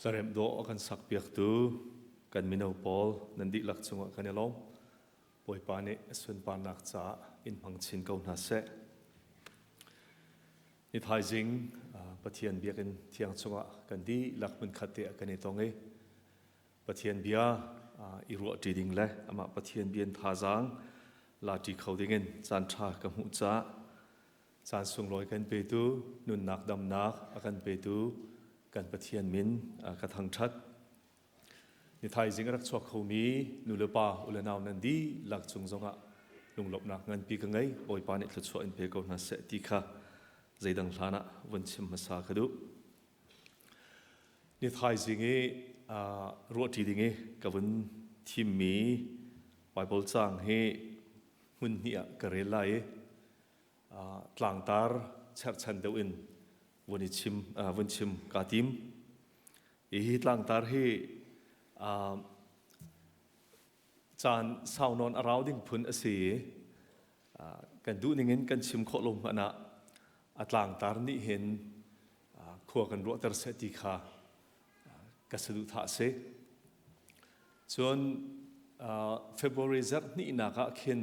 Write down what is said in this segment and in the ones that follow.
Hlaremh dawh a kan sakpiaktu kan mino pawl nan dihlak cungah kan i lawm. Bawipa nih a sunparnak caah in hmang chin ko hna seh. Ni thaizing Pathian biakinn thiang chungah kan dihlak hmunkhat te ah kan i tong i Pathian bia i ruahṭi ding le amah Pathian bia in thazaang laṭi kho dingin caan ṭha ka hmuh caah caan sunglawi kan petu nunnak damnak a kan petu kan Pathian min ka thangṭhat. Ni thaizing a rak chuak khomi nu le pa u le nau nan dihlak cung zongah lunglawmhnak nganpi ka ngei. Bawipa nih thluachuah in pe ko hna seh ti kha zeidang hlan ah vun chim hmasa ka duh. Ni thaizing i ruahṭi ding i ka vun thimmi Baibal caang hi hmun hnih ah ka rel lai i tlangtar cherhchan deuh in vun i chim vun chim kaa tim. Hi tlangtar hi caan sau nawn a rau ding phun a si i kan duh ning in kan chim khawh lo hmanh ah a tlangtar nih hin khua kan ruahter seh ti kha ka saduhthah a si. Cun February zarh hnihnak ah khin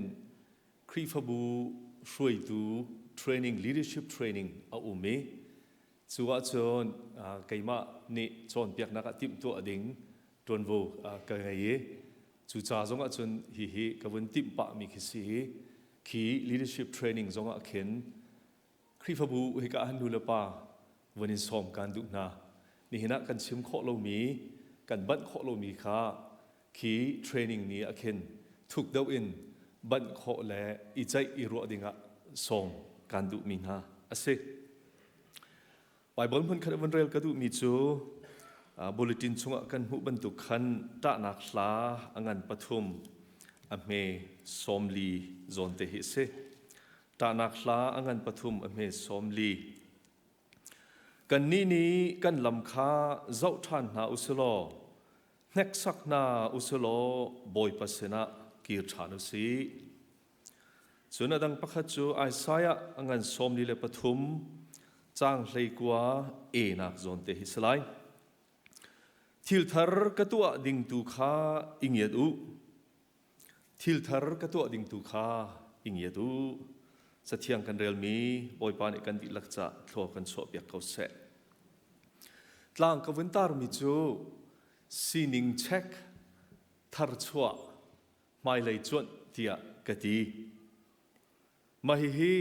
Khrihfabu hruaitu training leadership training a um i cu ahcun keimah nih cawnpiaknak ah timhtuah ding ṭuanvo ka ngei i cu ca zong ahcun hihi ka vun timh pahmi khi si i khi leadership training zong ah khin Khrihfabu hika ah nu le pa vun in sawm kan duh hna. Nihin ah kan chim khawh lomi, kan banh khawh lomi kha khi training ni ah khin thuk deuh in banh khawh le i ceih i ruah dingah sawm kan duhmi hna a si. Baibal hmun khat vun rel ka duhmi cu bulletin chungah kan hmuh bantuk khan ṭahnak hla a ngan pathum a hme 40 zawn te hi a si. Ṭahnak hla a ngan pathum a hme 40. Kannih nih kan lam kha zoh ṭhan hna u si law hneksak hna u si law Bawipa sinah kir ṭhan u sih. Cun a dang pakhat cu Isaiah a ngan 43 caang 19 e nak zawn te hi si lai. Thil thar ka tuah ding tu kha i ngiat u. Thil thar ka tuah ding tu kha i ngiat u. Cathiang kan relmi Bawipa nih kan dihlak ca thlua kan chuahpiak ko seh. Tlang ka vun tarmi cu sining check tharchuah hmailei cuanh tiah ka ti. Mah hihi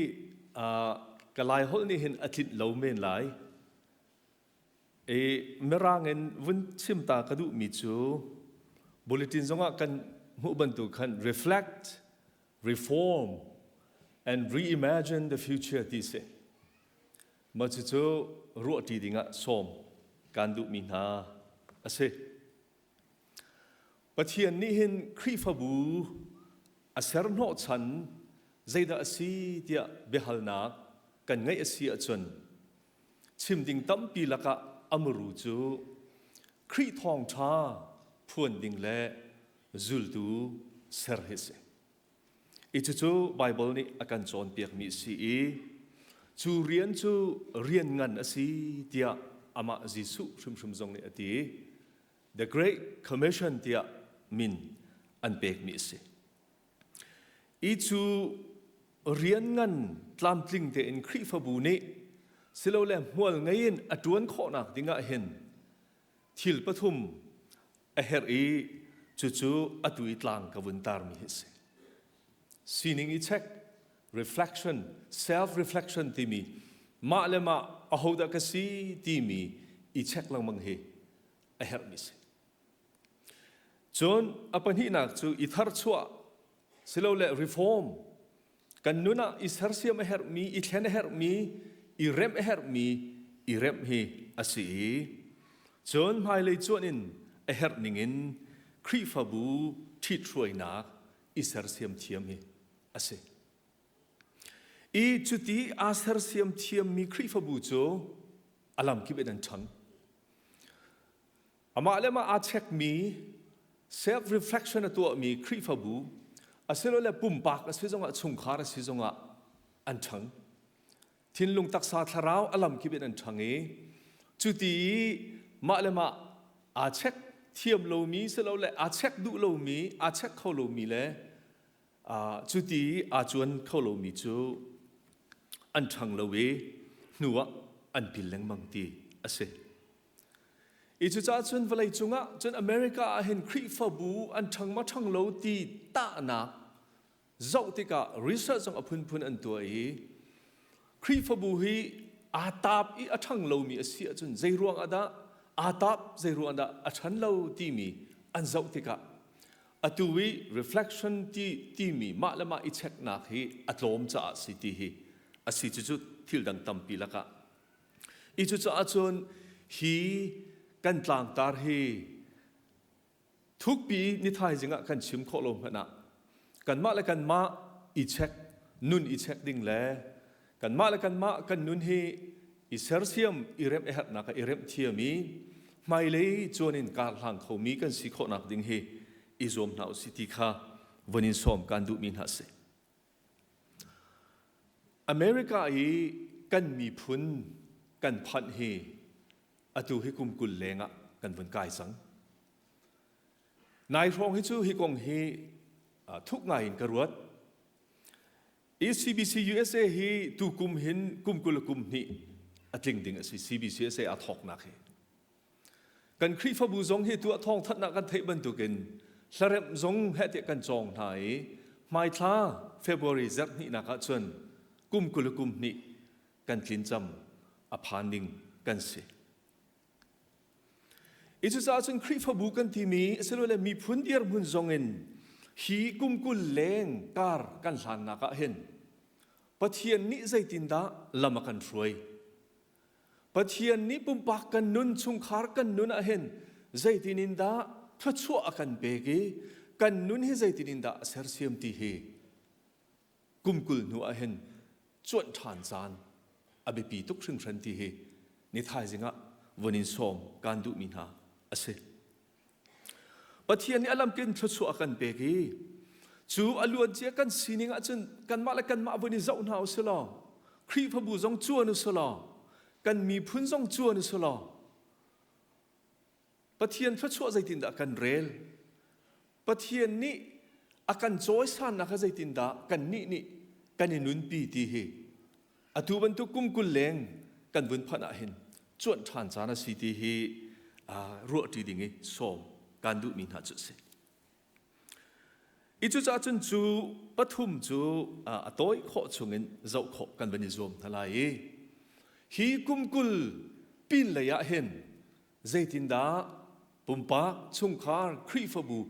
ka Lai holh nih hin a tlinh lo men lai. I Mirang in vun chim ta ka duhmi cu bulletin zongah kan hmuh bantuk khan reflect, reform and reimagine the future ti si. Mah cucu ruahṭi dingah sawm kan duhmi hna a si. Pathian nih hin Khrihfabu a ser hnawhchan zeidah a si tiah biahalnak kan ngeih a si ahcun chim ding tampi lakah a muru cu Khrih thawngṭha phuan ding le zultu ser hi a si. I cucu Baibal nih a kan cawnpiakmi a si i cu rian cu rian ngan a si tiah amah Jesuh hrimhrim zong nih a ti. The Great Commission tiah min an pekmi a si. I cu rian ngan tlamtling tein Khrihfabu nih silole hmual ngei in a ṭuan khawhnak dingah hin thil pathum a herh i cucu atu i tlang ka vun tarmi hi a si. Sining i check, reflection, self-reflection timi mah le mah ahodah ka si timi i check lengmang hi a herhmi si. Cun a pahnihnak cu i tharchuah silole reform kan nun ah i sersiam a herhmi, i thlen a herhmi, i remh a herhmi i remh hi a si i cun hmailei cuanh in a herh ningin Khrihfabu ṭhithruainak i sersiam thiam hi a si. I cuti aa sersiam thiammi Khrihfabu cu a lamkip in an ṭhang. Amah le mah aa chekmi self-reflection a tuahmi Khrihfabu asilole pumpak a si zongah chungkhar a si zongah an ṭhang. Thinlung taksa thlarau a lamkip in an ṭhang i cuti i mah le mah Aa check thiam lomi silole aa check duh lomi, aa check kho lomi le cuti aa cuan kho lomi cu an ṭhang lo i hnu ah an pil lengmang ti a si. I cucaah cun vawlei cungah cun America ah hin Khrihfabu an ṭhang ma ṭhang lo ti tahnak zoh tikah research zong a phunphun an tuah i Khrihfabu hi aa taap i a ṭhang lomi a si ahcun zei ruang ah dah aa taap, zei ruang dah a ṭhan lo timi an zoh tikah atu i reflection ti timi mah le mah i checknak hi a tlawm caah si ti hi a si. Cucu thil dang tampi lakah i cucaah cun hi kan tlangtar hi thukpi ni thaizing ah kan chim khawh lo hmanh ah kanmah le kanmah i check, nun i check ding le kanmah le kanmah kan nun hi i sersiam, i remh i herhnak ah i remh thiam i hmailei cuan in kar hlang khomi kan si khawhnak ding hi i zuam hna usih ti kha von in sawm kan duhmi hna si. America i kan miphun kan phanh hi atu hi kum 20 leng ah kan vun kai cang. Nai hrawng hi cu hi kong hi thuk ngai in ka ruat. ECBC USA hi tu kum hin kum 20 kum hnih a tling ding a si, CBC USA aa thawknak hi. Kan Khrihfabu zong hi tu ah thawngthanhnak kan theih bantukin hlaremh zong heh tiah kan cawng hna i hmaithla February zarh hnihnak ah cun kum 20 kum hnih kan tlin cam a phan ding kan si. I cucaah cun Khrihfabu kan timi asilole miphun dirhmun zong in hi kum 20 leng kar kan hlannak ah hin Pathian nih zeitindah lam a kan hruai? Pathian nih pumpak kan nun, chungkhar kan nun ah hin zeitin in dah thluachuah a kan pek i kan nun hi zeitin in dah a sersiam ti hi kum 20 hnu ah hin cuanh ṭhan caan a biapi tuk hringhran ti hi ni thaizing ah vun in sawm kaan duhmi hna a si. Pathian nih a lamkin thluachuah a kan pek i cu a luancia kan sining ahcun kanmah le kanmah vun i zoh hna u si law, Khrihfabu zong cuan u si law, kan miphun zong cuan u si law, Pathian thluachuah zeitindah kan rel? Pathian nih a kan cawisannak kha zeitindah kannih nih kan i nunpi ti hi atu bantuk kum 20 leng kan vun phanh ah hin cuanh ṭhan caan a si ti hi ruahṭi ding i sawm kan duhmi hna cu a si. I cucaah cun cu pathum cu a tawi khawh chungin zoh khawh kan van i zuam hna lai i hi kum 20 pin lei ah hin zeitindah pumpak, chungkhar, Khrihfabu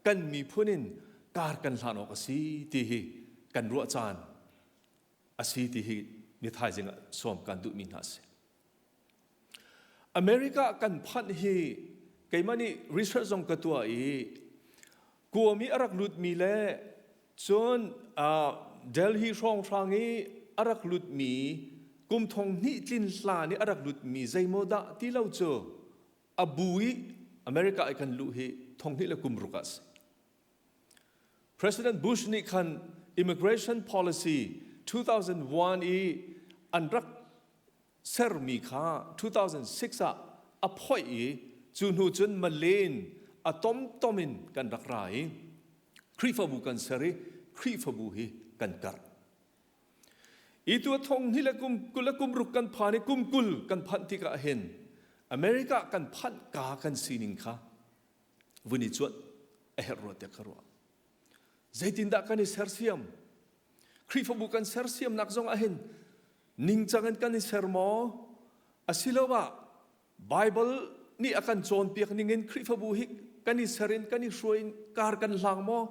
kan miphun in kar kan hlan awk a si ti hi kan ruah caan a si ti hi ni thaizing ah sawm kan duhmi hna a si. America kan phanh hi keimah nih research zong ka tuah i kuam i a rak lutmi le cun Delhi hrawnghrang i a rak lutmi kum thong hnih tlin hlan i a rak lutmi zeimaw dah ti lo cu a bu i America i kan luh hi thong hnih le kum ruk ah a si. President Bush nih khan immigration policy 2001 i an rak sermi kha 2006 ah a phoih i cu hnu cun Malen a tomtom in kan rak ra i Khrihfabu kan ser i Khrihfabu hi kan karh. I tu thong hi le kum 20 le kum ruk kan phan i kum 20 kan phanh tikah hin America kan phanh ka kan sining kha vun i cuanh a herh rua tiah ka ruah. Zeitindah kan i sersiam? Khrihfabu kan sersiamnak zong ah hin ningcang in kan i ser maw? Asiloah Bible nih a kan cawnpiak ning in Khrihfabu hi kan i ser in kan i hruai in kar kan hlang maw?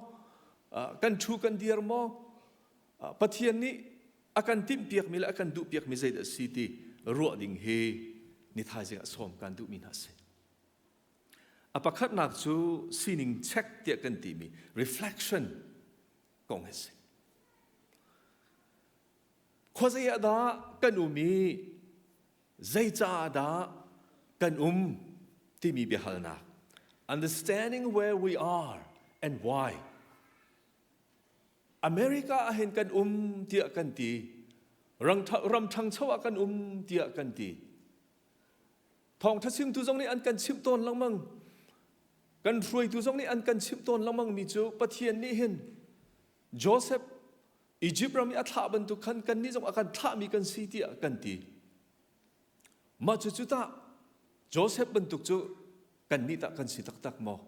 Kan ṭhu kan dir maw? Pathian nih a kan timhpiakmi le a kan duhpiakmi zeidah a si ti ruah ding hi ni thaizing ah sawm kan duhmi hna a si. A pakhatnak cu sining check tiah kan timi reflection kong hi a si. Khuazei ah dah kan um i zeicaah dah kan um timi biahalnak. Understanding where we are and why. America ah hin kan um tiah kan ti. Ram ṭhangcho ah kan um tiah kan ti. Thawngṭha chimtu zong nih an kan chimh tawn lengmang. Kan hruaitu zong nih an kan chimh tawn lengmangmi cu Pathian nih hin Joseph Egypt ram i a thlah bantuk khan kannih zong a kan thlahmi kan si tiah kan ti. Mah cucu tah Joseph bantuk cu kannih tah kan si taktak maw?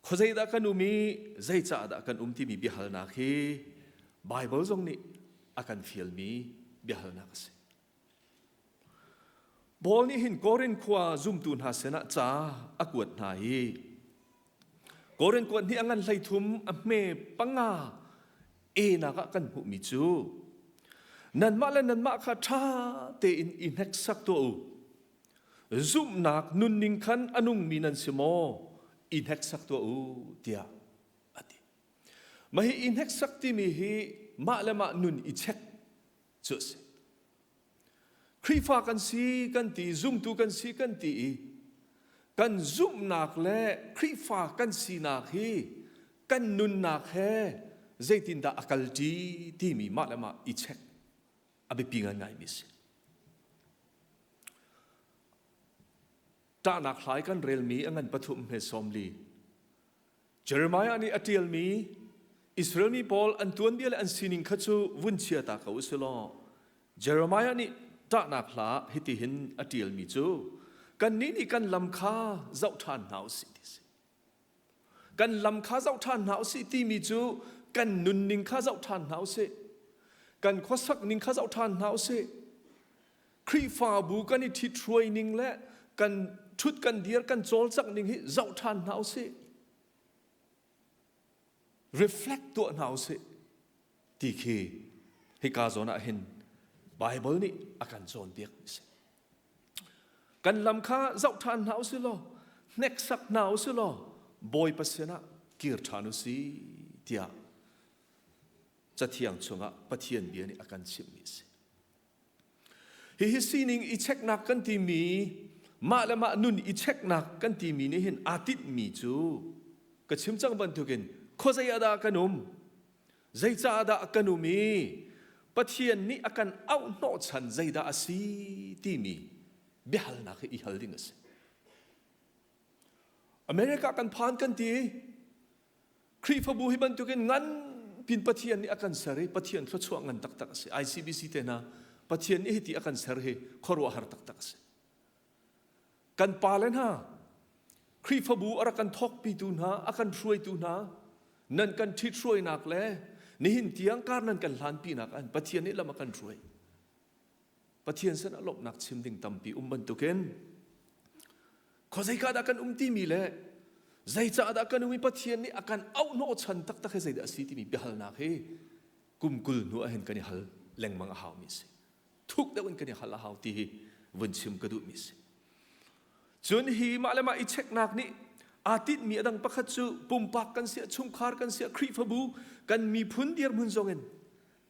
Khuazei dah kan um i zeicah dah kan um timi biahalnak hi Baibal zong nih a kan fialmi biahalnak a si. Paul nih hin Korin khua zumtu hna sinah ca a kuat hna i Korin kuat hnih a ngan 13 a hme panga enak ah kan hmuhmi cu nanmah le nanmah kha ṭha tein i hneksak tuah u. Zumhnak nunning khan a nungmi nan si maw? I hneksak tuah u tiah a ti. Mah hi i hneksak timi hi mah le mah nun i check cu a si. Khrihfa kan si kan ti, zumtu kan si kan ti i kan zumhnak le Khrihfa kan sinak hi kan nunnak he zeitindah a kalṭi timi mah le mah i check a biapi ngaingaimi a si. Ṭahnak hlai kan relmi a ngan pathum hme 40. Jeremiah nih a ṭialmi Israel mi pawl an tuanbia le an sining kha cu vun chia ta ko u si law Jeremiah nih ṭahnak hla hitihin a ṭialmi cu kannih nih kan lam kha zoh ṭhan hna u sih ti si. Kan lam kha zoh ṭhan hna u sih timi cu kan nunning kha zoh ṭhan hna u sih. Kan khuasak ning kha zoh ṭhan hna u sih. Khrihfabu kan i ṭhithruai ning le kan ṭhut kan dir kan cawlcangh ning hi zoh ṭhan hna u sih. Reflect tuah hna u sih ti khi hika zawn ah hin Bible nih a kan cawnpiak mi si. Kan lam kha zoh ṭhan hna u sih law hneksak hna u sih law Bawipa sinah kir ṭhan u sih tiah Cathiang chungah Pathian bia nih a kan chimhmi a si. Hihi sining i cheknak kan timi, mah le mah nun i cheknak kan timi nih hin aa tinhmi cu ka chim cang bantukin khuazei ah dah kan um, zeicah dah kan um i Pathian nih a kan auh hnawhchan zeidah a si timi biahalnak hi i hal ding a si. America kan phan kan ti Khrihfabu hi bantukin ngan pin Pathian nih a kan ser i Pathian thluachuah ngan taktak a si. ICBC te hna Pathian nih hiti a kan ser hi khuaruahhar taktak a si. Kan pale hna Khrihfabu a rak kan thawkpitu hna, a kan hruaitu hna, nan kan ṭhithruainak le nihin tiang kar nan kan hlanpinak an Pathian nih lam a kan hruai. Pathian sin ah lawmhnak chim ding tampi um bantukin khuazeika dah kan um timi le zeicah dah kan um i Pathian nih a kan auh hnawhchan taktak hi zeidah a si timi biahalnak hi kum 20 hnu ah hin kan i hal lengmang a haumi a si. Thuk deuh in kan i hal a hau ti hi vun chim ka duhmi a si. Cun hi mah le mah i cheknak nih aa tinhmi a dang pakhat cu pumpak kan siah, chungkhar kan siah, Khrihfabu kan miphun dirhmun zong in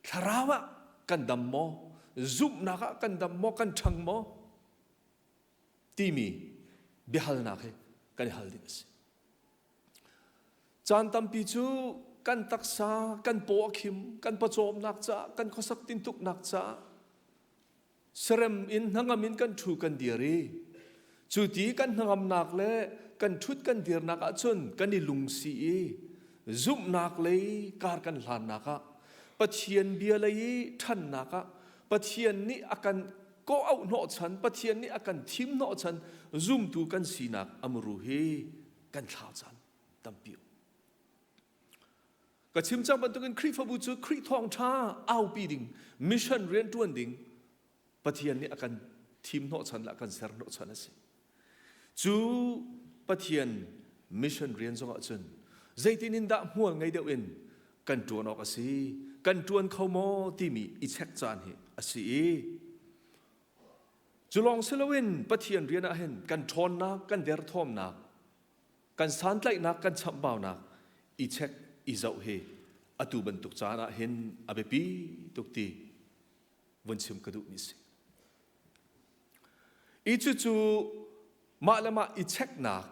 Thlarau ah kan dam maw? Zumhnak ah kan dam maw? Kan ṭhang maw? Timi biahalnak hi kan i hal ding a si. Caan tampi cu kan taksa, kan paw a khim, kan pawcawmnak caah, kan khuasak tintuknak caah Serem in hnangam in kan ṭhu kan dir i cu ti kan hnangamnak le kan ṭhut kan dirnak ahcun kan i lungsi i zumhnak lei kar kan hlannak ah Pathian bia lei i ṭhannak ah Pathian nih a kan kawh auh hnawhchan Pathian nih a kan thim hnawhchan zumtu kan sinak a muru hi kan thlau caan tampi um. Ka chim cang bantukin Khrihfabu cu Khrih thawngṭha aupi ding, mission rianṭuan ding Pathian nih a kan thim hnawhchan le a kan ser hnawhchan a si. Cu Pathian mission rian zongah cun zeitin in dah hmual ngei deuh in kan ṭuan awk a si, kan ṭuan kho maw timi i check caan hi a si i cu lawng si loin Pathian rian ah hin kan ṭhawnnak, kan derthawmnak kan santlaihnak kan chamhbaunak i check i zoh hi atu bantuk caan ah hin a biapi tuk ti vun chim ka duhmi si. I cucu mah le mah i checknak,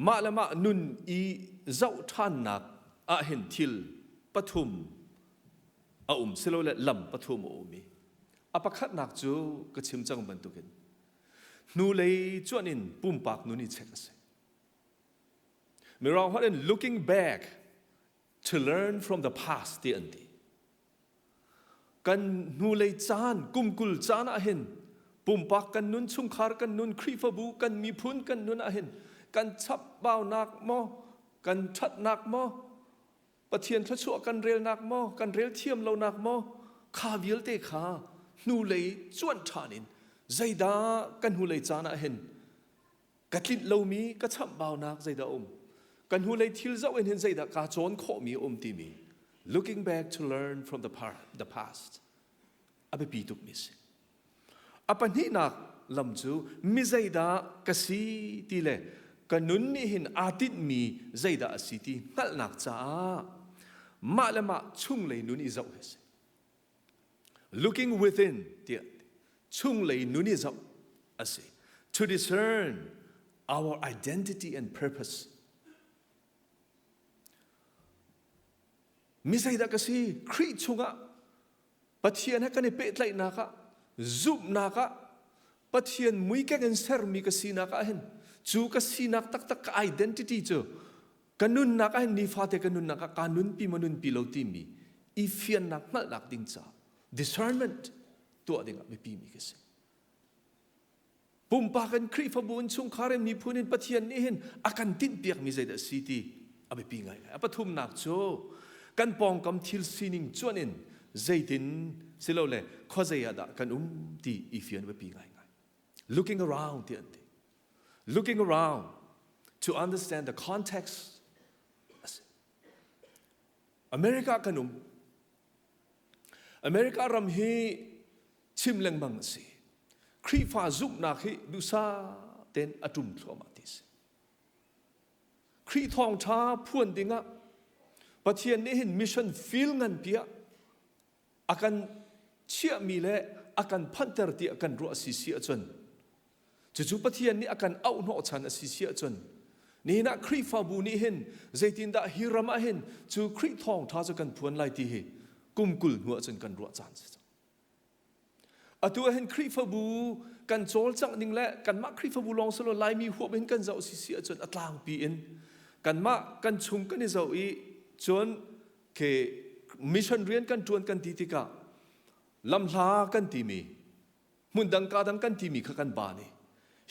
mah le mah nun i zoh ṭhannak ah hin thil pathum a um silole lam pathum a um i a pakhatnak cu ka chim cang bantukin hnulei cuanh in pumpak nun i check a si. Mirang holh in looking back to learn from the past ti an ti. Kan hnulei caan, kumkul caan ah hin pumpak kan nun, chungkhar kan nun, Khrihfabu kan miphun kan nun ah hin kan chapbaunak maw, kan ṭhatnak maw, Pathian thluachuah kan relnak maw, kan rel thiam lonak maw, kha vialte kha hnulei cuanh ṭhan in zeidah kan hnulei caan ah hin ka tlinh lomi ka chamhbaunak zeidah um kan hnulei thil zoh in hin zeidah kaa cawn khawhmi a um timi looking back to learn from the, par, the past a biapi tukmi si a pahnihnak lam cu mi zeidah ka si ti le ka nun nih hin aa tinhmi zeidah a si ti hngalhnak caah mah le mah chunglei nun i zoh hi a si looking within tiah chunglei nun i zoh a si to discern our identity and purpose mi zeidah ka si Khrih chungah Pathian he kan i pehtlaihnak ah zumhnak ah Pathian muikeng in sermi ka sinak ah hin cu ka sinak taktak ka identity cu ka nunnak ah hin nifate ka nunnak ah kaa nunpi maw nunpi lo timi i fiannak hngalhnak ding caah discernment tuah ding ah biapi mi ka si. Pumpak in Khrihfabu in chungkhar in miphun in Pathian nih hin a kan tinhpiak mi zeidah si ti a biapi ngaingai. A pathumnak cu kan pawngkam thil sining cuan in zeitin silole khuazei ah dah kan um ti i fian biapi ngaingai. Looking around ti an ti. Looking around to understand the context. America kan um. America ram hi chim lengmang a si. Khrihfa zumhnak hi duhsah tein a ṭum thluahmah ti a si. Khrih thawngṭha phuan dingah Pathian nih hin mission field nganpi ah a kan chiahmi le a kan phanhter tiah kan ruah si si ahcun cucu Pathian nih a kan auh hnawhchan a si si ahcun nihin ah Khrihfabu nih hin zeitindah hi ram ah hin cu Khrih thawngṭha cu kan phuan lai ti hi kum 20 hnu ahcun kan ruah caan si cang. Atu ah hin Khrihfabu kan cawlcangh ning le kanmah Khrihfabu lawng si lo Laimi huap in kan zoh si si ahcun a tlangpi in kanmah kan chung kan i zoh i cun ke mission rian kan ṭuan kan ti tikah lamhla kan timi hmun dang ka dang kan timi kha kan baan i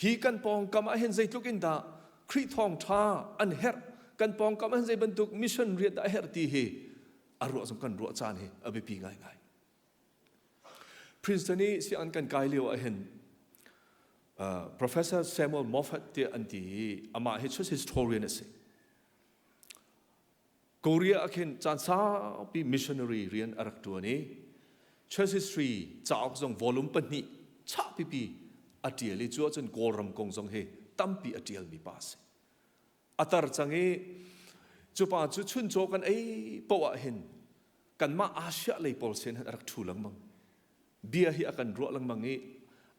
hi kan pawngkam ah hin zeitluk in dah Khrih thawngṭha an herh kan pawngkam ah hin zei bantuk mission rian dah a herh ti hi a ruah zong kan ruah caan hi a biapi ngaingai. Princeton i sianginn kan kai lio ah hin Professor Samuel Moffat tiah an ti i amah hi church historian a si. Korea ah khin caan saupi missionary rian a rak ṭuan i church history cauk zong volume pahnih chah pipi a ṭial i cu ahcun Kawlram kong zong hi tampi a ṭialmi pa a si. A tar cang i cu pa cu chuncaw kan ei paoh ah hin kanmah Asia lei pawl sin hin a rak ṭhu lengmang. Bia hi a kan ruah lengmang i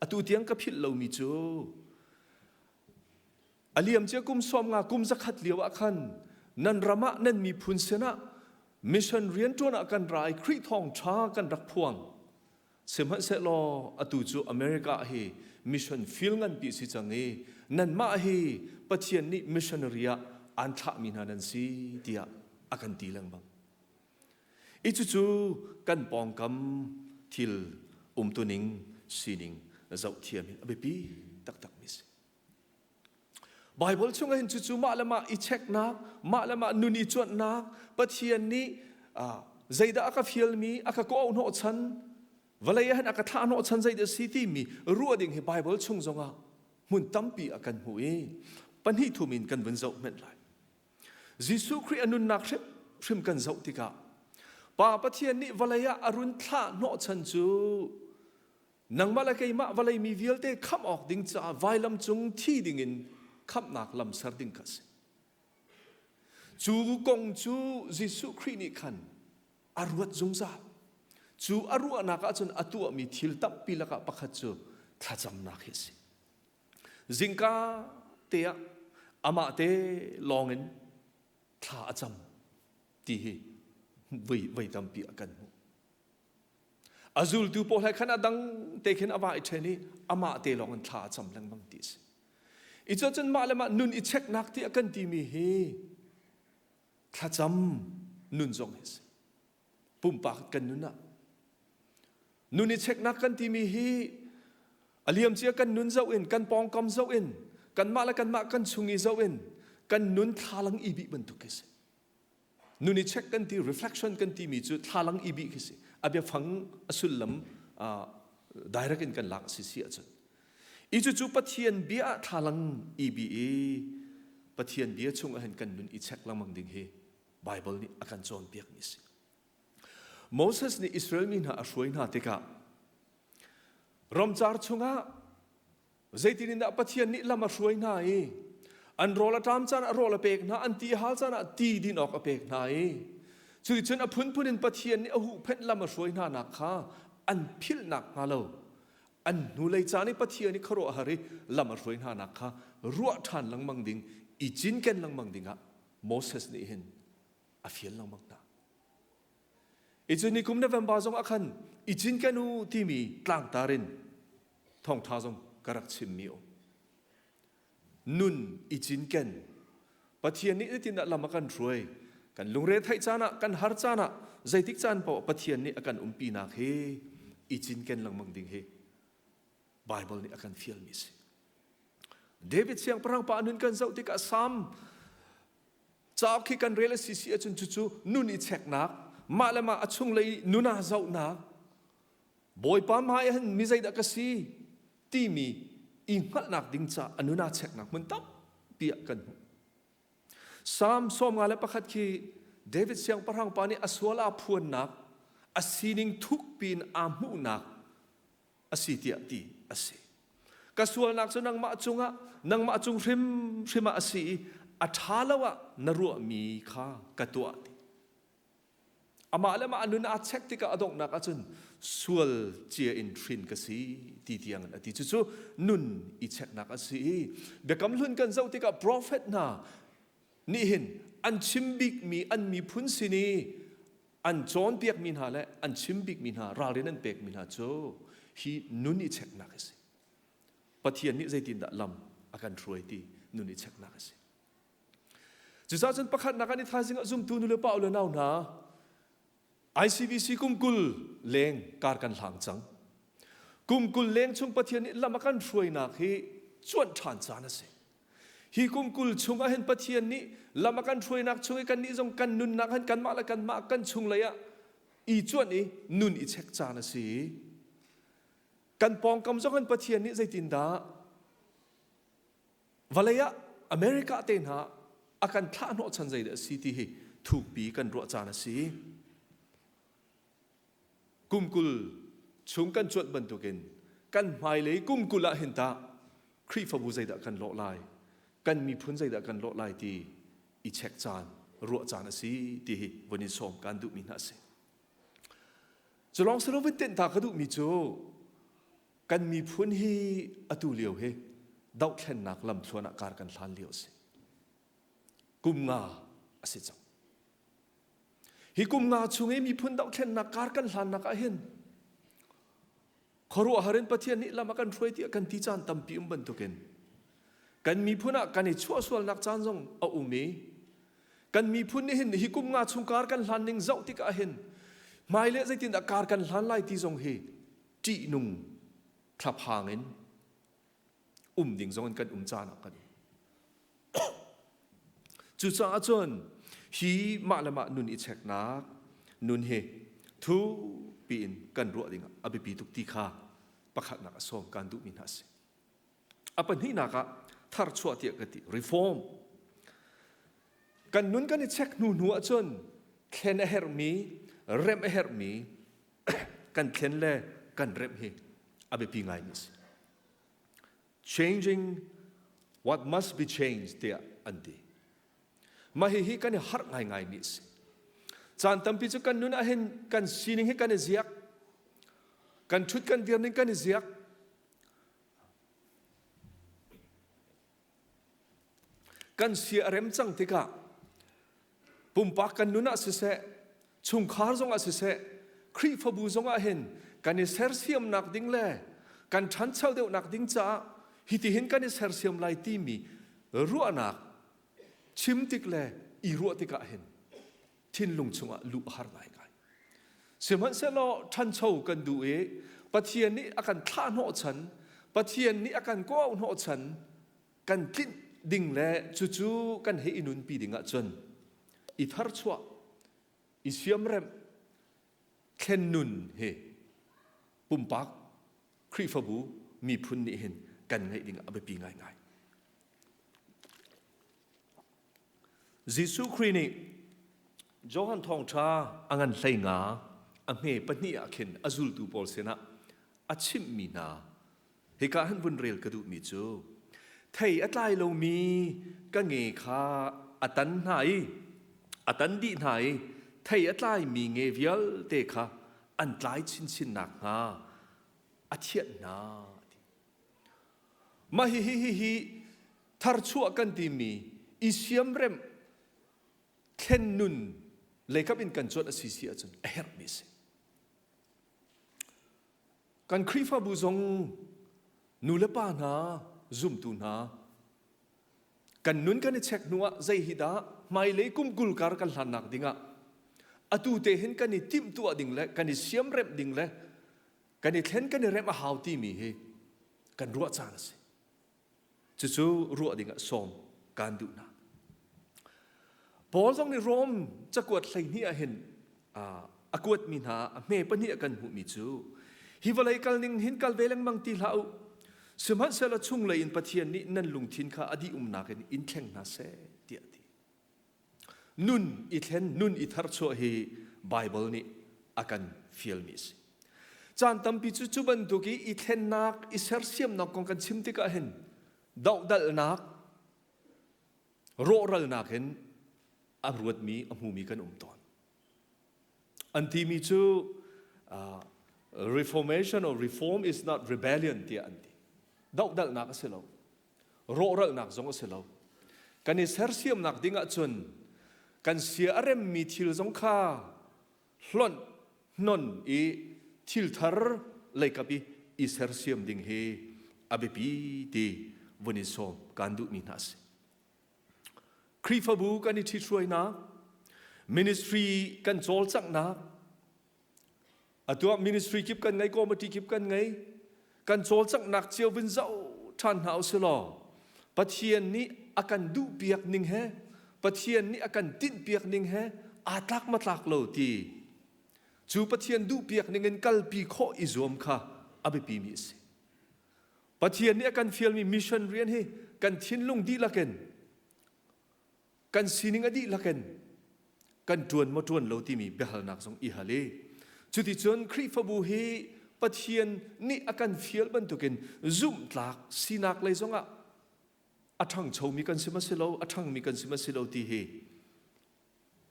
atu tiang ka philh lomi cu A liamcia kum 50 kum 100 lio ah khan nan ram ah nan miphun sinah mission rianṭuan ah kan ra i Khrih thawngṭha kan rak phuang. Sihmanhsehlaw atu cu America hi mission field nganpi si cang i nanmah hi Pathian nih missionary ah aan thlahmi hna nan si tiah a kan ti lengmang. I cucu kan pawngkam thil umtuning sining zohthiam hi a biapi taktakmi a si. Baibal chungah hin cucu mah le mah i checknak, mah le mah nun i cuanhnak, Pathian nih zeidah a ka fialmi, a ka kawh hnawhchan, vawlei ah hin a ka thlah hnawhchan zeidah si timi ruah ding hi Baibal chung zongah hmun tampi ah kan hmuh i pahnih thum in kan vun zoh hmenh lai. Jesuh Khrih a nunnak hrimhrim kan zoh tikah Pa Pathian nih vawlei ah a run thlah hnawhchan cu Nangmah le keimah vawlei mi vialte khamh awk ding caah vailam cung thi dingin khamhnak lam ser ding kha a si. Cu kong cu Jesuh Khrih nih khan a ruat zungzal. Cu a ruahnak ahcun a tuahmi thil tampi lakah pakhat cu thlacamnak hi a si. Zingka te ah amah te lawngin thla a cam ti hi voi, voi tampi a kan hmuh. A zultu pawl he khan a dang te khin a va i ṭhen i amah te lawng in thla a cam lengmang ti a si. I cun mah le mah nun i cheknak ti a kan timi hi Thlacam nun zong hi a si. Pumpak kan nun ah. Nun i cheknak kan timi hi a liamcia kan nun zoh in, kan pawngkam zoh in, kanmah le kanmah kan chung i zoh in, kan nun thlalang i bih bantuk khi si. Nun i check kan ti, reflection kan timi cu thlalang i bih khi si. A biafang a sullam direct in kan lak a si si ahcun. I cucu Pathian bia ah thlalang i bih i Pathian bia chung ah hin kan nun i check lengmang ding hi Bible nih a kan cawnpiakmi a si. Moses nih Israel mi hna a hruai hna tikah ramcar chungah zeitin in dah Pathian nih lam a hruai hna i an rawl a ṭam caan ah rawl a pek hna, an ti a hal caan ah ti din awk a pek hna i cuticun a phunphun in Pathian nih a huhphenh lam a hruai hna nak kha an philhnak hnga lo an hnulei caan i Pathian i khuaruahhar i lam a hruai hna nak kha ruah ṭhan lengmang ding i cinken lengmang dingah Moses nih hin a fial lengmang hna. I cu nikum November zong ah khan i cinken u timi tlangtar in thawngṭha zong ka rak chimmi um. Nun i cinken. Pathian nih zeitindah lam a kan hruai? Kan lungre theih caan ah, kan har caan ah, zeitik caan paoh Pathian nih a kan umpinak hi i cinken lengmang ding hi Bible nih a kan fialmi a si. David siangpahrang pa nun kan zoh tikah Salm cauk khi kan rel a si si ahcun cucu nun i cheknak, mah le mah a chunglei nun ah zohnak, Bawipa hmai ah hin mi zeidah ka si timi i hngalhnak ding ca a nun aa cheknak hmun tampi ah kan hmuh. Salm 51 khi David siangpahrang pa nih a sual aa phuannak, a sining thukpi in aa hmuhnak a si tiah ti a si. Ka sualnak cu nangmah cungah, nangmah cung hrimhrim ah a si i a ṭha lo ah na ruahmi kha ka tuah ti. Amah le mah a nun aa check tikah a donghnak ahcun sual cia in hrin ka si ti tiang in a ti. Cucu nun i checknak a si i Biakam Hlun kan zoh tikah prophet hna nih hin an chim bikmi an miphun sin i an cawnpiakmi hna le an chim bikmi hna ralrin an pekmi hna cu hi nun i cheknak a si. Pathian nih zeitindah lam a kan hruai ti nun i cheknak a si. Cucaah cun pakhatnak ah ni thaizing ah zumtu nu le pa le nau hna ICBC kum 20 leng kar kan hlang cang. Kum 20 leng chung Pathian nih lam a kan hruainak hi cuanh ṭhan caan a si. Hi kum 20 chung ah hin Pathian nih lam a kan hruainak chung i kannih zong kan nunnak hin kanmah le kanmah kan chunglei ah i cuanh i nun i chek caan a si. Kan pawngkam zong hin Pathian nih zeitindah vawlei ah America te hna a kan thlah hnawhchan zeidah a si ti hi thukpi kan ruah caan a si. Kum 20 chung kan cuanh bantukin kan hmailei kum 20 ah hin tah Khrihfabu zeidah kan lawh lai, kan miphun zeidah kan lawh lai ti i check caan, ruah caan a si ti hi vun in sawm kan duhmi hna a si. Cu lawng si lo vun tenh ta ka duhmi cu kan miphun hi atu lio hi dohthlennak lamthluan ah kar kan hlan lio a si. Kum nga a si cang. Hi kum nga chung i miphun dohthlennak kar kan hlannak ah hin khuaruahhar in Pathian nih lam a kan hruai tiah kan ti caan tampi um bantukin kan miphun ah kan i chuahsualnak caan zong a um i kan miphun nih hin hi kum nga chung kar kan hlan ning zoh tikah hin hmailei zeitindah kar kan hlan lai ti zong hi ṭihnung thlaphang in um ding zong in kan um caan ah kan um. Cucaah cun hi mah le mah nun i cheknak nun hi thupi in kan ruah ding a biapi tuk ti kha pakhatnak a sawm kan duhmi hna a si. A pahnihnak ah tharchuah tiah ka ti reform. Kan nun kan i check hnu hnu ahcun thlen a herhmi, remh a herhmi kan thlen le kan remh hi a biapi ngaimi a si. Changing what must be changed tiah an ti. Mah hihi kan i harh ngaingaimi a si. Caan tampi cu kan nun ah hin kan sining hi kan i ziak. Kan ṭhut kan dir ning kan i ziak. Kan sia a rem cang tikah pumpak kan nun ah siseh, chungkhar zongah siseh, Khrihfabu zongah hin kan i sersiamnak ding le kan ṭhancho deuhnak ding caah hitihin kan i sersiam lai timi ruahnak chim tik le i ruah tikah hin thinlung chungah luh a har ngaingai. Sihmanhsehlaw ṭhancho kan duh i Pathian nih a kan thlah hnawhchan, Pathian nih a kan kawh hnawhchan, kan tlinh ding le cucu kan hei i nunpi ding ahcun i tharchuah, i siamremh, thlen nun hi pumpak Khrihfabu miphun nih hin kan ngeih ding a biapi ngaingai. Jesuh Khrih nih Johan Thawngṭha a ngan 15 a hme pahnih ah khin a zultu pawl sinah a chimhmi hna hika han vun rel ka duhmi cu thei a tlai lomi ka nge kha a tan hna i a tan dih hna i thei a tlaimi nge vialte kha an tlai chinchin nakhnga a thianh hna. Mah hihi hihi tharchuah kan timi i siamremh thlen nun leikap in kan cuanh a si si ahcun a herhmi a si. Kan Khrihfabu zong nu le pa hna, zumtu hna, kan nun kan i check hnu ah zei hi dah hmailei kum 20 kar kan hlannak dingah atu te hin kan i timhtuah ding le kan i siamremh ding le kan i thlen kan i remh a hau timi hi kan ruah caan a si. Cucu ruah dingah sawm kaan duh hna. Paul zong nih Rom cakuat 12 ah hin a kuatmi hna a hme pahnih a kan hmuhmi cu hi vawlei kal ning hin kal ve lengmang ti hlah u sihmanhsehlaw chunglei in Pathian nih nan lungthin kha a dih umnak in in thleng hna seh tiah a ti. Nun i thlen, nun i tharchuah hi Baibal nih a kan fialmi a si. Caan tampi cu cu bantuk i i thlennak, i sersiamnak kong kan chim tikah hin dohdalhnak, rawhralnak in a ruatmi, a hmumi kan um tawn. An timi cu reformation or reform is not rebellion tiah an ti. Dohdalhnak a si lo. Rawhralhnak zong a si lo. Kan i sersiamnak ding ahcun kan sia a remmi thil zong kha hlonh hnon i thil thar leikap i i sersiam ding hi a biapi ti vun in sawm kaan duhmi hna a si. Khrihfabu kan i ṭhithruainak, ministry kan cawlcanghnak, Atu ah ministry kip kan ngei, committee kip kan ngei. Kan cawlcanghnak cio vun zoh ṭhan hna usih law Pathian nih a kan duhpiak ning he Pathian nih a kan tinhpiak ning he aa tlak ma tlak lo ti cu Pathian duhpiak ning in kalpi khawh i zuam kha a biapimi a si. Pathian nih a kan fialmi mission rian hi kan thinlung dihlak in kan sining a dihlak in kan ṭuan maw ṭuan lo timi biahalnak zong i hal i cuticun Khrihfabu hi Pathian nih a kan fial bantukin zumhtlak sinak lei zongah a ṭhangchomi kan si ma si lo, a ṭhangmi kan si ma si lo ti hi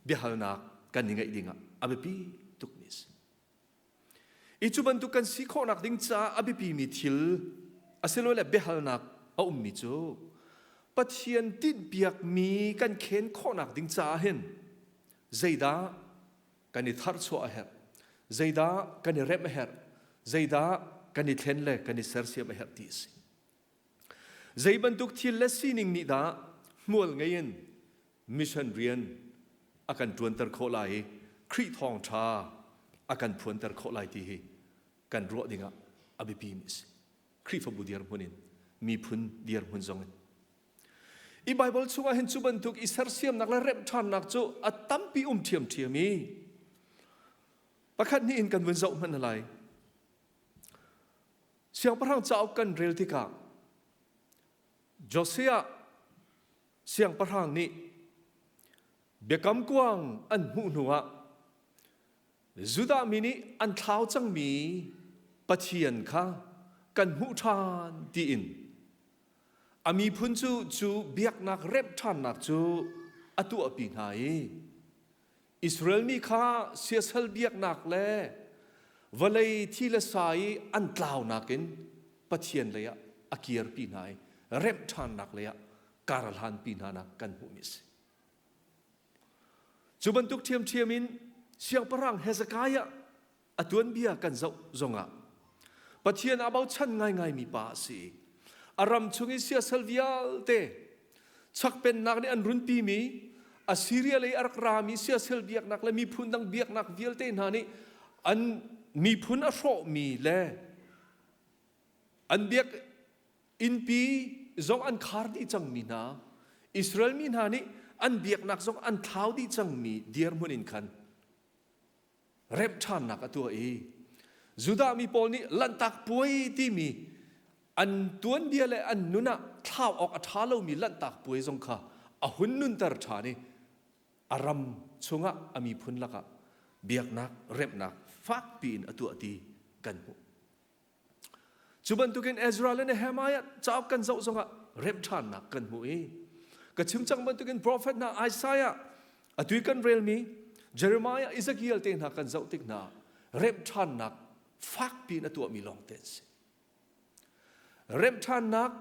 biahalnak kan i ngeih dingah a biapi tukmi a si. I cu bantuk kan si khawhnak ding caah a biapimi thil asilole biahalnak a ummi cu Pathian tinhpiakmi kan khen khawhnak ding caah hin zeidah kan i tharchuah a herh, zeidah kan i remh a herh, zeidah kan i thlen le kan i sersiam a herh ti a si. Zei bantuk thil le sining nih dah hmual ngei in mission rian a kan ṭuanter khawh lai i Khrih thawngṭha a kan phuanter khawh lai ti hi kan ruah dingah a biapimi a si. Khrihfabu dirhmun in, miphun dirhmun zong in. I Baibal chungah hin cu bantuk i sersiamnak le remh ṭhannak cu a tampi um ṭhiamṭhiam i pakhat hnih in kan vun zoh hmanh lai. Siangpahrang cauk kan rel tikah Josiah siangpahrang nih biakam kuang an hmuh hnuah Judah mi nih an thlau cangmi Pathian kha kan hmuh ṭhan tiin a miphun cu cu biaknak remh ṭhannak cu a tuahpi hna i Israel mi kha siasal biaknak le vawlei thi le sa i an tlaunak in Pathian lei ah a kirpi hna i remh ṭhannak lei ah kar a hlanpi hna nak kan hmuhmi a si. Cu bantuk ṭhiamṭhiam in Siangpahrang Hezekiah a tuanbia kan zoh zongah Pathian aa bochan ngaingaimi pa a si. A ram chung i siasal vialte chak pennak nih an runpimi Assyria lei a rak rami siasel biaknak le miphun dang biaknak vialte hna nih an miphun a hrawhmi le an biak innpi zong an khar dih cangmi hna, Israel mi hna nih an biaknak zong an thlau dih cangmi dirhmun in khan remh ṭhannak a tuah i Judah mi pawl nih Lanhtak Puai timi an tuanbia le an nun ah thlau awk a ṭha lomi Lanhtak Puai zong kha a hun nunter ṭhan i a ram chungah a miphun lakah biaknak remhnak fakpi in a tuah ti kan hmuh. Cu bantukin Ezra le Nehemiah cauk kan zoh zongah remh ṭhannak kan hmu i ka chim cang bantukin profet hna Isaiah atu i kan relmi Jeremiah, Ezekiel te hna kan zoh tik hna remh ṭhannak fakpi in a tuahmi lawng te an si. Remh ṭhannak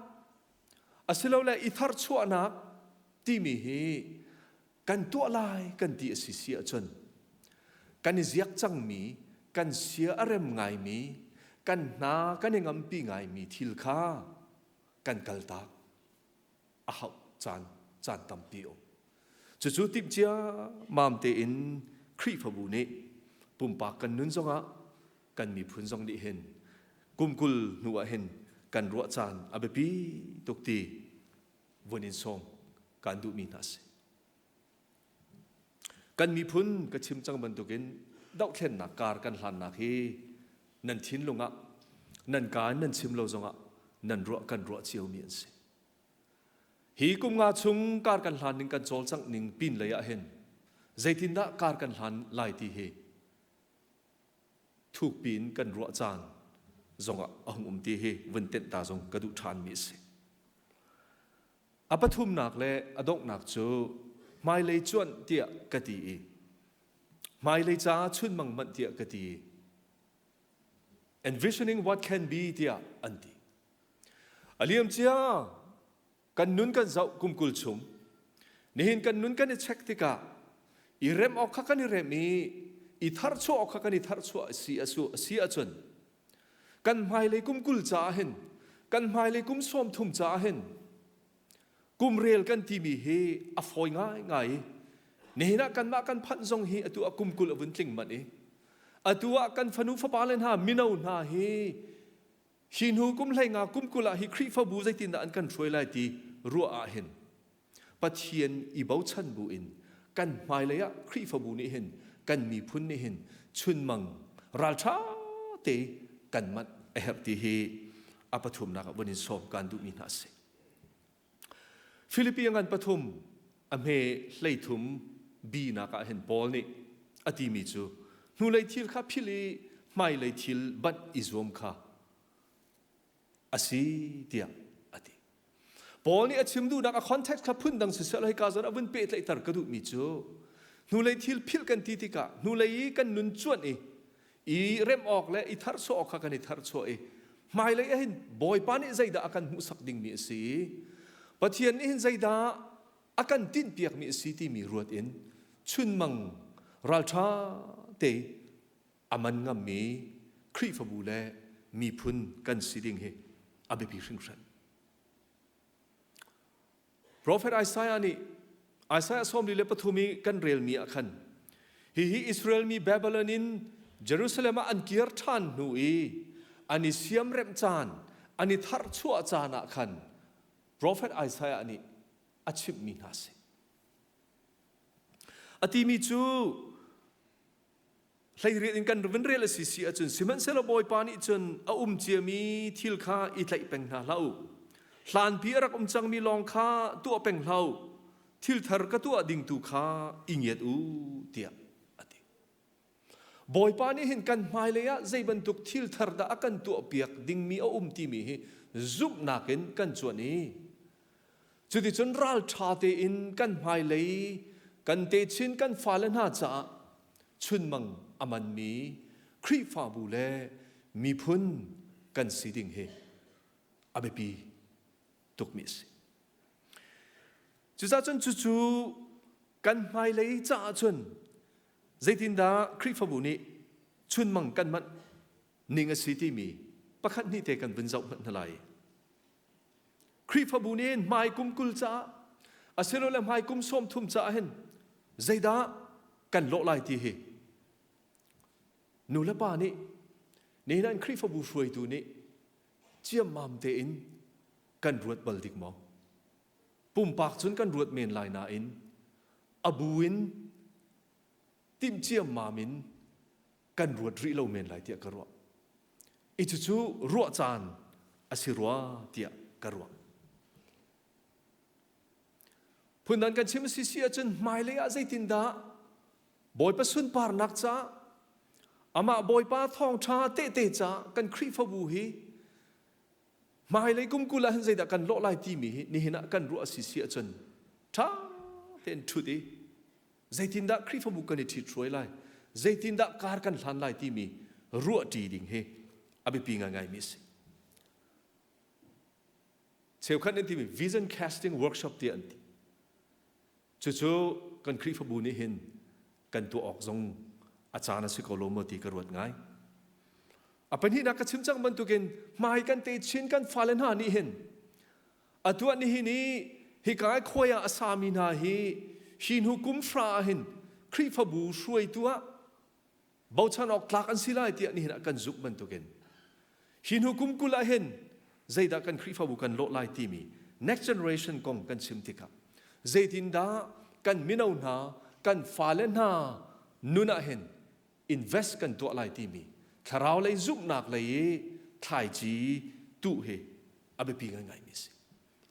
asilole i tharchuahnak timi hi kan tuah lai kan ti a si si ahcun kan i ziak cangmi kan sia a rem ngaimi kan hna kan i ngampi ngaimi thil kha kan kaltak a hauh caan caan tampi um. Cucu timhcia mam tein Khrihfabu nih pumpak kan nun zongah kan miphun zong nih hin kum 20 hnu ah hin kan ruah caan a biapi tuk ti vun in sawm kaan duhmi hna si. Kan miphun ka chim cang bantukin dohthlennak kar kan hlannak hi nan thinlung ah nan kaa in nan chim lo zongah nan ruah kan ruah ciomi an si. Hi kum nga chung kar kan hlan ning kan cawlcangh ning pin lei ah hin zeitindah kar kan hlan lai ti hi thukpi in kan ruah caan zongah a hung um ti hi vun tenh ta zong ka duh ṭhanmi a si. A pathumnak le a donghnak cu hmailei cuanh tiah ka ti i hmailei caah chunmang manh tiah ka ti i envisioning what can be tiah an ti. A liamcia kan nun kan zoh kum 20 chung nihin kan nun kan i check tikah i rem awk kha kan i rem i i tharchuah awk kha kan i tharchuah si a si ahcun kan hmailei kum 20 caah hin kan hmailei kum 30 caah hin kum rel kan timi hi a fawi ngaingai i nihin ah kanmah kan phanh zong hi atu ah kum 20 a vun tling manh i atu ah kan fanu fapa le hna mino hna hi Hi hnu kum 15 kum 20 ah hi Khrihfabu zeitindah an kan hruai lai ti ruah ah hin Pathian i bochan bu in kan hmailei ah Khrihfabu nih hin kan miphun nih hin chunmang ralṭha te kan manh a herh ti hi a pathumnak ah vun in sawm kan duhmi hna a si. Filipi ngan pathum a hme 13 bi nak ah hin Paul nih a timi cu hnulei thil kha philh i hmailei thil banh i zuam kha a si tiah a ti. Paul nih a chim duhnak a context kha phundang siseh law hika zawn a vun pehtlaihter ka duhmi cu hnulei thil philh kan ti tikah hnulei i kan nun cuanh i i remh awk le i tharchuah awk kha kan i tharchuah i hmailei ah hin Bawipa nih zeidah a kan hmuhsak dingmi a si, Pathian nih hin zeidah a kan tinhpiakmi a si timi ruat in chunmang ralṭha te a man ngammi Khrihfabu le miphun kan si ding hi a biapi hringhran. Profet Isaiah nih Isaiah 43 i kan relmi ah khan hihi Israel mi Babylon in Jerusalem ah an kir ṭhan hnu i an i siamremh caan, an i tharchuah caan ah khan Profet Isaiah nih a chimhmi hna a si. A timi cu 18 in kan vun rel a si si ahcun sihmanhsehlaw Bawipa nih cun a um ciami thil kha i tlaih peng hna hlah u. Hlanpi a rak um cangmi lawng kha tuah peng hlah u. Thil thar ka tuah ding tu kha i ngiat u tiah a ti. Bawipa nih hin kan hmailei ah zei bantuk thil thar dah a kan tuahpiak dingmi a um timi hi zumhnak in kan cuanh i Cuticun ralṭha tein kan hmailei kan techin kan fale hna caah chunmang a manmi Khrihfabu le miphun kan si ding hi a biapi tukmi a si. Cucaah cun cucu kan hmailei caah cun zeitindah Khrihfabu nih chunmang kan manh ning a si timi pakhat hnih te kan vun zoh hmanh hna lai. Khrihfabu nih hmai kum 20 caah asilole hmai kum 30 caah hin Zeidah kan lawh lai ti hi nu le pa nih nihin an Khrihfabu hruaitu nih ciammam tein kan ruat bal dik maw? Pumpak cun kan ruat men lai nain a bu in timh ciammam in kan ruat rih lo men lai tiah ka ruah. I cucu ruah caan a si rua tiah ka ruah. Phundang kan chim si si ahcun hmailei ah zeitindah Bawipa sunparnak ca amah Bawipa thawngṭha tehte ca kan Khrihfabu hi hmailei kum 20 ah hin zeidah kan lawh lai timi hi nihin ah kan ruah si si ahcun ṭha tein ṭhut i zeitindah Khrihfabu kan i ṭhithruai lai, zeitindah kar kan hlan lai timi ruahṭi ding hi a biapi ngaingaimi a si. Cheukhat nih timi vision casting workshop tiah an ti. Cucu kan Khrihfabu nih hin kan tuah awk zong a caan a si ko lo maw ti ka ruat ngai. A pahnihnak ka chim cang bantukin hmai kan te chin kan fale hna nih hin atu ah nihin i hika i khuai ah a sami hna hi hi hnu kum hra ah hin Khrihfabu hruaitu ah bochan awk tlak an si lai tiah nihin ah kan zumh bantukin hi hnu kum 20 ah hin zeidah kan Khrihfabu kan lawh lai timi next generation kong kan chim tikah zeitindah kan mino hna kan fale hna nun ah hin invest kan tuah lai timi thlarau lei zumhnak lei i thlaici tuh hi a biapi ngaingaimi a si.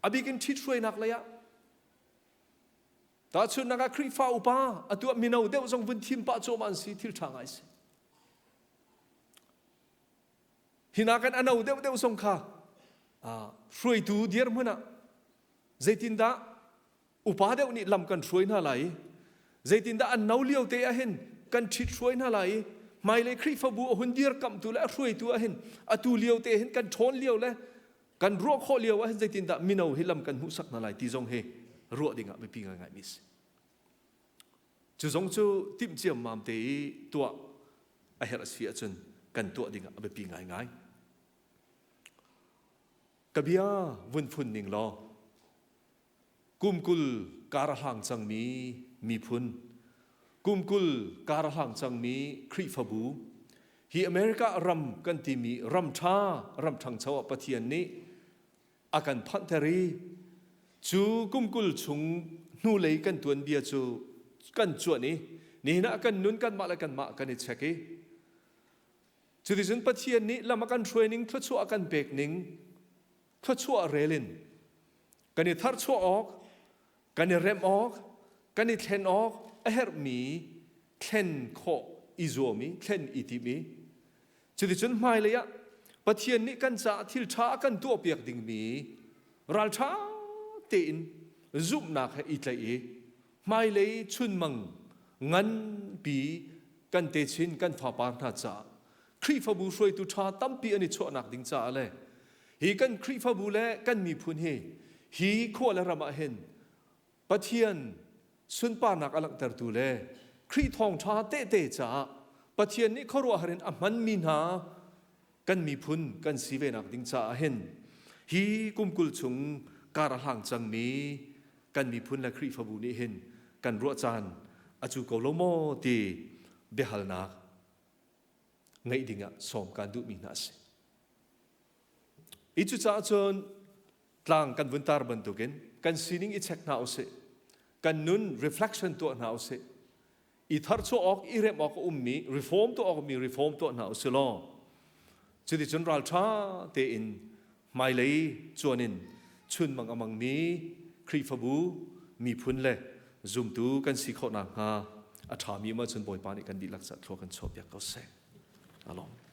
A bikin ṭhithruainak lei ah Tahchunhnak ah Khrihfa upa atu ah mino deuh zong vun thim pah cuahmah an si thil ṭha ngai si. Hi kan ano deuh deuh zong kha hruaitu dirhmun ah zeitindah upa deuh nih lam kan hruai hna lai i zeitindah an no lio te ah hin kan ṭhit hruai hna lai i hmailei Khrihfabu a hun dirkamhtu le a hruaitu ah hin atu lio te hin kan ṭhawn lio le kan ruah khawh lio ah hin zeitindah mino hi lam kan hmuhsak hna lai ti zong hi ruah dingah biapi ngaingai mi si. Cu zong cu timh ciammam te i tuah a herh a si ahcun kan tuah dingah a biapi ngaingai. Ka bia vun phun ning law kum 20 kar a hlang cangmi miphun, kum 20 kar a hlang cangmi Khrihfabu, hi America ram kan timi ram ṭha, ram ṭhangcho ah Pathian nih a kan phanhter i cu kum 20 chung hnulei kan tuanbia cu kan cuanh i nihin ah kan nun kanmah le kanmah kan i check i cuticun Pathian nih lam a kan hruai ning thluachuah a kan pek ning thluachuah rel in kan i tharchuah awk, kan i remh awk, kan i thlen awk a herhmi thlen khawh i zuam i thlen i tim i cuticun hmailei ah Pathian nih kan caah thil ṭha a kan tuahpiak dingmi ralṭha tein zumhnak he i tlaih i hmailei chunmang nganpi kan techin kan fapar hna caah Khrihfabu hruaitu ṭha tampi an i chuahnak ding caah le hi kan Khrihfabu le kan miphun hi hi khua le ram ah hin Pathian sunparnak a langhtertu le Khrih thawngṭha tehte caah Pathian nih khuaruahhar in a hmanmi hna kan miphun kan si ve nak ding caah hin hi kum 20 chung kar a hlang cangmi kan miphun le Khrihfabu nih hin kan ruah caan a cu ko lo maw ti biahalnak ngeih dingah sawm kaan duhmi hna a si. I cucaah cun tlang kan vun tar bantukin kan sining i check hna usih. Kan nun reflection tuah hna usih. I tharchuah awk, i remh awk a ummi, reform tuah awk ummi reform tuah hna usih law cuticun ralṭha tein hmailei cuan in chunmang a mangmi Khrihfabu, miphun le zumtu kan si khawh nakhnga a ṭhami um ahcun Bawipa nih kan dihlak ca thlua kan chuahpiak ko seh. Alawm.